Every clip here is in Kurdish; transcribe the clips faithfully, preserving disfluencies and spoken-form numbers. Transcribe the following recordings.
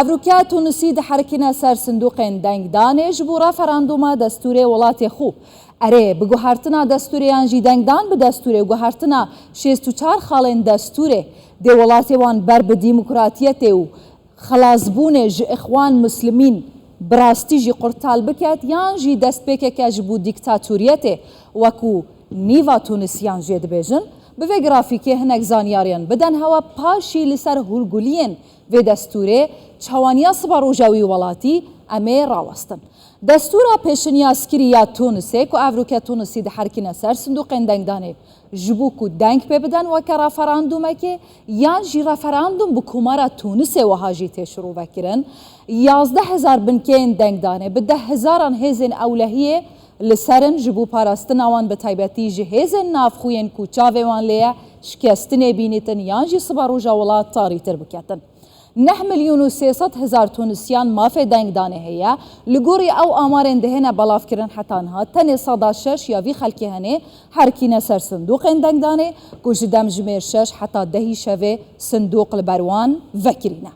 Evroke Tunisî diherikîne ser sindûqên dengdanê ji bo referandûma destûrê welatê xwe. Erê, bi guhertina destûrê yan jî dengdan bi destûrê, guhertina şêst û çar xalên destûrê dê welatê wan ber bi demokratiyetê û xilasbûnê ji Îxwan Muslimîn bi rastî jî qurtal biket, yan jî destpêkeke ji bo dîktatoriyetê wekû nîva Tunisiyan jê dibêjin? Bi vê grafîkê hinek zanyariyan biden hewa, paşî li ser hûrguliyên vê destûrê, çawaniya siba roja wî welatî, em ê rawestin. Destûra pêşinyazkirî ya Tunisê ku evroke Tunisî diherikîne ser sindûqên dengdanê ji bo ku deng pê biden weke referandûmekê, yan jî referandûm bi Komara Tunisê wiha jî tê şirovekirin. Yazdeh hezar binkeyên dengdanê bi deh hezaran hêzên ewlehiyê li ser in, ji bo parastina wan, bi taybetî ji hêzên navxwe yên ku çavê wan lê ye şikestinê bînîtin yan jî siba roja welat tarîtir biketin. Neh milyon û sê sed hezar Tunisiyan mafê dengdanê heye. Li gorî ew amarên dihêne belavkirin heta niha tenê seda şeş ya vî xelkê henê herikîne ser sindûqên dengdanê ku ji demjimêr şeş heta dehî şevê sindûq li ber wan vekirîne.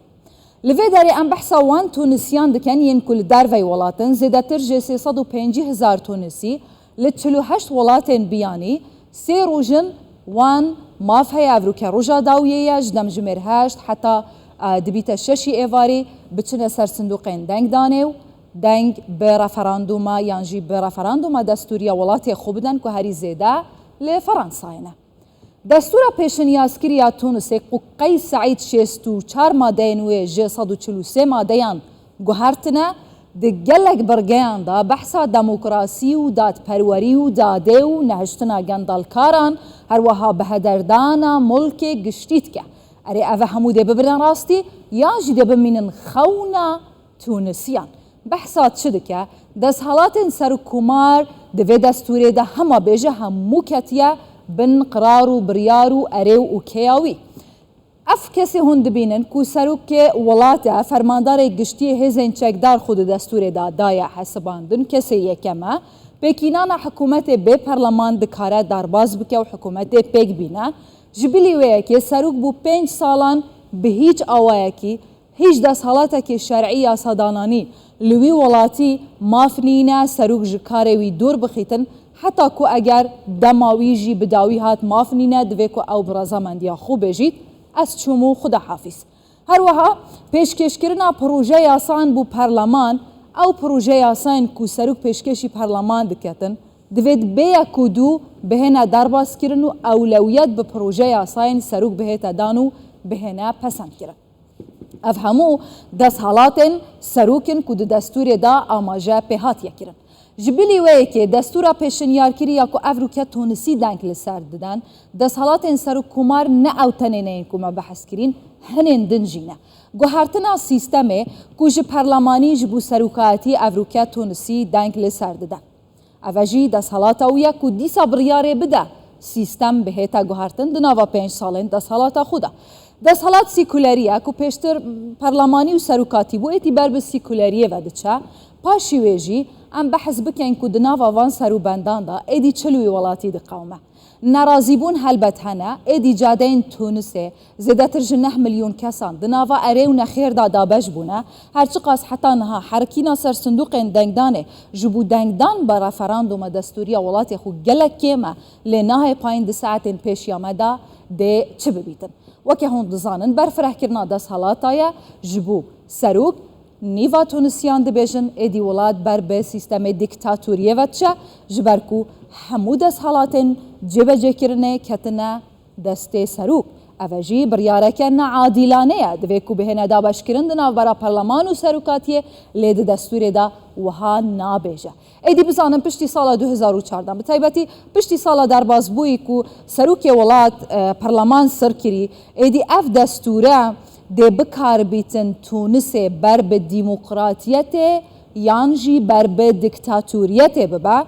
Li vê derê em behsa wan Tunisiyan dikin yên ku li dervey welat in, zêdetir ji sê sed û pêncî hezar Tunisî li çil û heşt welatên biyanî sê roj in wan maf heye, evroke roja dawiyê ye, ji demjimêr heşt heta, e, dibîte şeşî êvarî biçine ser sindûqên dengdanê û deng bi referandûma yan jî bi referandûma destûriya welatê xwe bidin ku herî zêde li Fransayê ne. Destûra pêşinyazkirî ya Tunisê ku Qeys Seîd şêst û çar madeyên wê ji sed û çil û sê madeyan guhertine, di gelek birgeyan de behsa demokrasî û dadperwerî û dadê û nehiştina gendalkaran, her wiha bihederdana mulkê giştî dike. Erê, ev hemû dê bibine rastî, yan jî dê bimînin xewna Tunisiyan. Behsa çi dike? Desthilatên serokkomar di vê destûrê de hema bêje hemû ketiye bin qirar û biryar û erê û okêya wî. Ev kesê hûn dibînin ku serokê welat e, fermandarê giştî hêzên çekdar xwe di destûrê de daye hesibandin. Kesê yekem e. Pêkînana hikûmetê bê perleman dikare derbas bike û hikûmetê pêk bîne. Ji bilî wê yekê serok bo pênc salan bi hîç awayekî hîç desthalatekê şer'î yasadananî li wî welatî maf nîne, serok ji karê wî dûr bixîtin, heta ku eger dema wî jî bi dawî hat maf nîne, divê ku ew bi rezamendiya xwe bêjît, ez çûm û Xuda hafîz. Her wiha pêşkêşkirina proje yasan bo perleman, ew proje yasayên ku serok pêşkêşî perleman diketin, divêt bê yek û dû bihêne derbaskirin û ewlewiyet bi proje yasayên serok bihête dan û bihêne pesendkirin. Ev hemû desthilatên serok in ku di destûrê de amaje pê hatiye kirin. Ji bilî wê yekê destûra pêşinyarkirî ya ku evroke Tunisî deng li ser diden, desthilatên serokkomar ne ew tenê ne yên ku me behs kirîn, hinên din jî ne. Guhertina sîstemê ku ji perlemanî ji bo serokayetî evroke Tunisî deng li ser diden. Ev e jî desthilata wî ye ku dîsa biryarê bide sîstem bihête guhertin di nava pênc salên desthilata xwe de. Desthilat sekulerî ye ku pêştir perlemanî û serokatî bû, êdî ber bi sekuleriyê ve diçe. Paşî wê jî em behs bikin ku di nava van serûbendan de êdî çi li wî welatî diqewime. Nerazîbûn helbet hene, êdî cadeyên Tunisê zêdetir ji neh milyon kesan di nava erê û nexêr de dabeş bûne. Her çiqas heta niha herikîna ser sindûqên dengdanê ji bo dengdan bi referandûma destûriya welatê xwe gelek kêm e, lê nahê payîn di saetên pêşiya me de dê çi bibîtin. Weke hûn dizanin, berfirehkirina desthilata ye ji bo serok, nîva Tunisiyan dibêjin, êdî welat ber bi sîstemê dîktatoriyê ve diçe, ji ber ku hemû desthilatên cêbecêkirinê ketine destê serok. Ev e jî biryareke neadîlane ye. Divê ku bihêne dabeşkirin di navbera perleman û serokatiyê, lê di destûrê de wiha nabêje. Êdî bizanin piştî sala du hezar û çardeh, bi taybetî piştî sala derbasbûyî ku serokê welat, e, perleman sir kirî, êdî ev destûre dê bikar bîtin Tunisê ber bi demokratiyetê yan jî ber bi diktatoriyetê bibe.